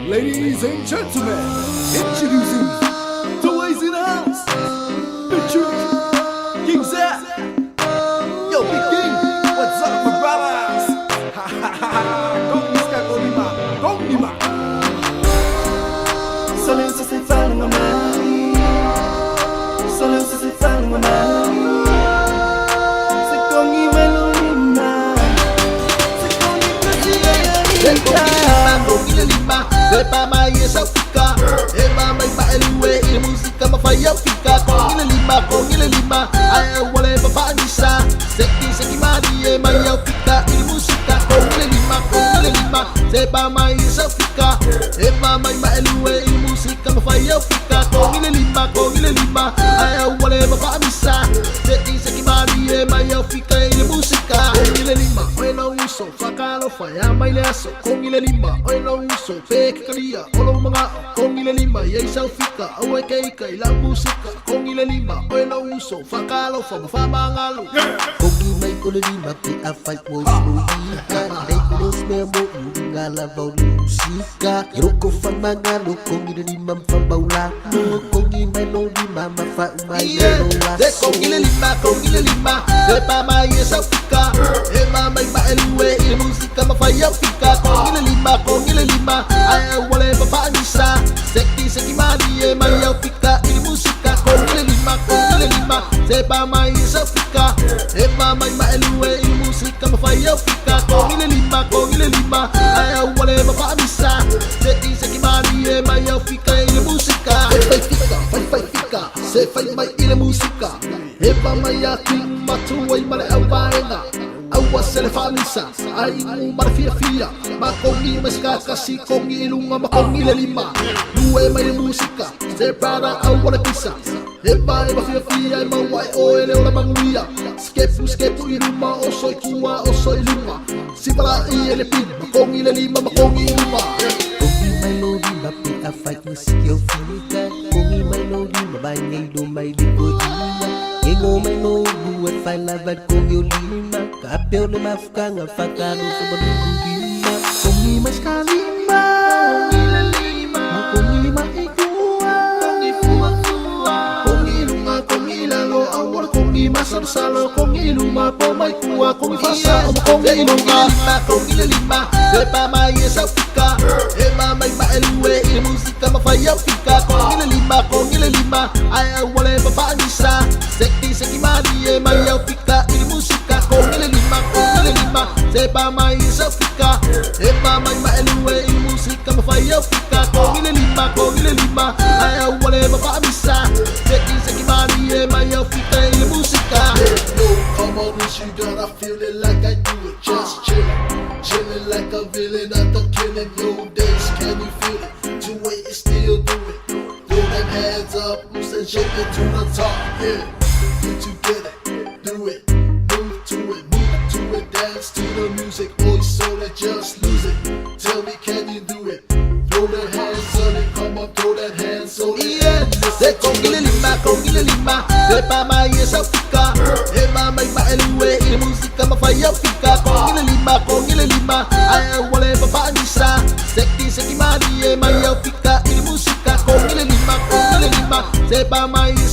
Ladies and gentlemen, introducing the ways in the house, featuring King Zach. Yo, Big King, what's up, my brothers? Ha ha ha ha! Kong iska kolima, kong lima. Sole se se falanga mai. Sole se se falanga mai. Se kongi mai lo lima. Se kongi Se kongi lima, kongi le lima, se pa mai e sau fika. E ma mai ma e lue i le musika ma fai au fika. Kongi le lima, kongi le lima, ai au wale pa pa nisa. Seki seki mari e mai au fika i le musika. Kongi le lima, kongi le lima, se pa mai e sau fika. E ma mai ma e lue i le musika ma fai au fika. Kongi le lima, kongi le lima, ai au wale pa pa nisa. Seki seki mari e mai au fika i le musika. Kongi le lima, oi lo uso, whakalofa ia mai le aso. Kongi le lima, oi lo uso, pe ke kalia, o lo mangao. Kongi le lima, iai sau fika, au e keika i la musika. Kongi le lima, oi lo uso, whakalofa ma whamangalo. Kongi mai ko le lima pe a fai mo slo ika. Nei ko los me mo nga la vau le musika. Roko fa mangalo kongi le lima mfa baula. No kongi mai lo lima ma fa mai lo Se kongi le lima, kongi le lima, se pa mai e sau fika. E ma mai ma e lue i le musika ma fai au fika. Kongi le lima, kongi le lima, ai au wale pa pa nisa. Seki seki mari e mai au fika i le musika. Kongi le lima, kongi le lima, se pa mai e sau fika. E ma mai ma e lue i le musika ma fai au fika. Kongi le lima, kongi le lima, ai au wale pa pa nisa. Seki seki mari e mai au fika i le musika. Se fai fika, fai fai fika, se fai mai i le musika. E pa mai a king matua i male au vaenga. Aua se le whaanisa, ai ingu mara fia fia. Ma kongi mai skakasi, kongi i lunga ma kongi le lima. Lue mai le musika, se brada au wale pisa. E pa e ma fia fia e maua e oe le ola manguia. Skepu skepu i luma, o soi kua, o soi luma. Sipala i e le pin, ma kongi le lima, ma kongi i luma. Kongi mai lo lima pe a fai mo sikio fika. Kongi mai lo lima ba ngai lo mai le ko lima. Ngengo mai lo lua fai la va kongi o lima. Ka pe o le mafukanga whakalo fa ba lima. Kongi mai ska lima. Kongi le lima, Ma kongi mai e kua. Kongi fua fua. Kongi lunga, kongi lalo, au wale kongi masalo salo. Kongi luma, po mai kua, kongi fasa, o ma kongi lunga. Kongi le lima, se pa mai e sau fika. E ma mai ma e lue i le musika ma fai au fika. Kongi le lima, kongi le lima, ai au wale pa pa nisa. Seki seki mari e mai au fika i le musika. Kongi le lima, kongi le lima, se pa mai e sau fika. E ma mai ma e lue i le musika ma fai au fika. Kongi le lima, kongi le lima, ai au wale pa pa nisa. Seki seki mari e mai au fika i le musika. Yo, come on, this you gotta feel it like I do it. Just chillin', chillin' like a villain at the killing. Yo, days, can you feel it? 2-8 is still do it. Throw them hands up, loose and shake it to the top. Yeah, get together, do it, move to it, move to it, dance to the music. Oi, so that just lose it. Tell me, can you do it? Throw that hands on it, come on, throw that hands on it. Yeah, se kongi le lima, kongi le lima, se pa mai e sau fika. E ma mai ma e lue i le musika ma fai au fika. Kongi le lima, kongi le lima, ai au wale pa pa nisa. Seki seki mari e mai au fika i le musika. Kongi le lima, kongi le lima, se pa mai e